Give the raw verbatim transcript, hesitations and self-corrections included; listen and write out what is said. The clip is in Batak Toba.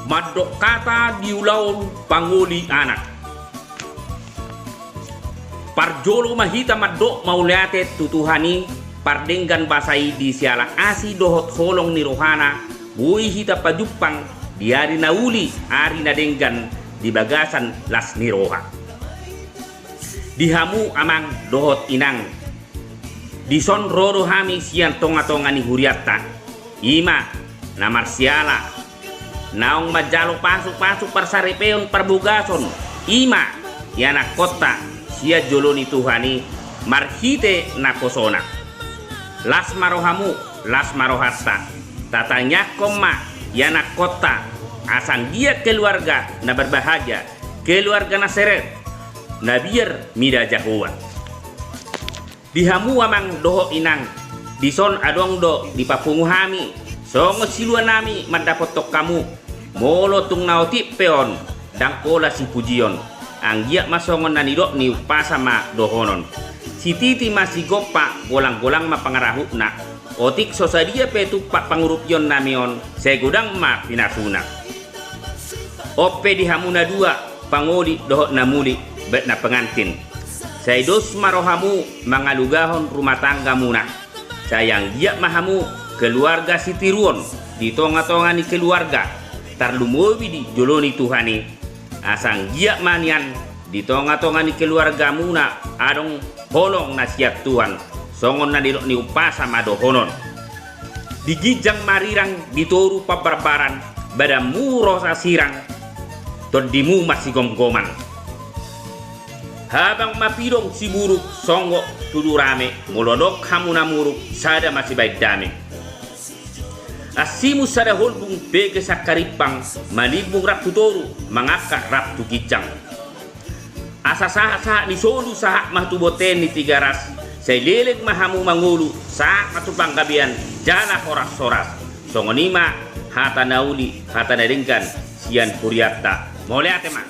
Mandok hata di ulaon pangoli anak. Parjolo ma hita mandok mauliate tu Tuhan i, pardenggan basa i di siala asi dohot holong ni rohana, boi hita pajumpang di ari na uli, ari na denggan di bagasan las ni roha. Di hamu amang dohot inang, dison ro do hami sian tonga-tonga ni hurianta. I ma na marsiala, naung manjalo pasu-pasu parsaripeon parbogason, i ma ianakkonta sian jolo ni Tuhan i marhite naposona. Las ma rohamu, las ma rohanta. Tatangiangkon ma ianakkonta asa anggiat keluarga na berbahagia, keluarga na serep, na biar mida Jahowa. Di hamu amang dohot inang, dison adong do dipapungu hami songon siluanami mandapothon hamu. Molo tung na otik pe on, ndang pola sipujion. Anggiat ma songon na nidok ni umpasa ma dohonon: Sititi ma sigompa, golang-golang ma pangarahutna. Otik so sadia pe tumpak pangurupionnami on, sai godang ma pinasuna. On pe di hamu na dua, pangoli dohot na muli, baik na pengantin, sai dos ma rohamu mangalugahon rumah tanggamuna. Sai anggiat ma hamu keluarga sitiruon di tonga-tonga ni keluarga, tarlumobi di jolo ni Tuhan i. Asa anggiat ma nian di tonga-tonga ni keluargamuna adong holong na sian Tuhan, songon na nidok ni umpasa ma dohonon: Di ginjang marirang, di toru pambarbaran, badanmu ro sasirang, tondimu marsigomgoman. Habang ma pidong siburuk, songgop tudu rame, molo adong hamu na muruk, sada ma sibaen dame. Ansimun sada holbung, bege sangkarimpang, manimbung rap tu toru, mangangkat rap tu ginjang. Asa sahat-sahat ni solu, sahat ma tu bontean ni Tigaras, sai leleng ma hamu mangolu, sahat ma tu panggabean jala horas-horas. Songon i ma hata na uli, hata na denggan sian hurianta. Mauliate ma.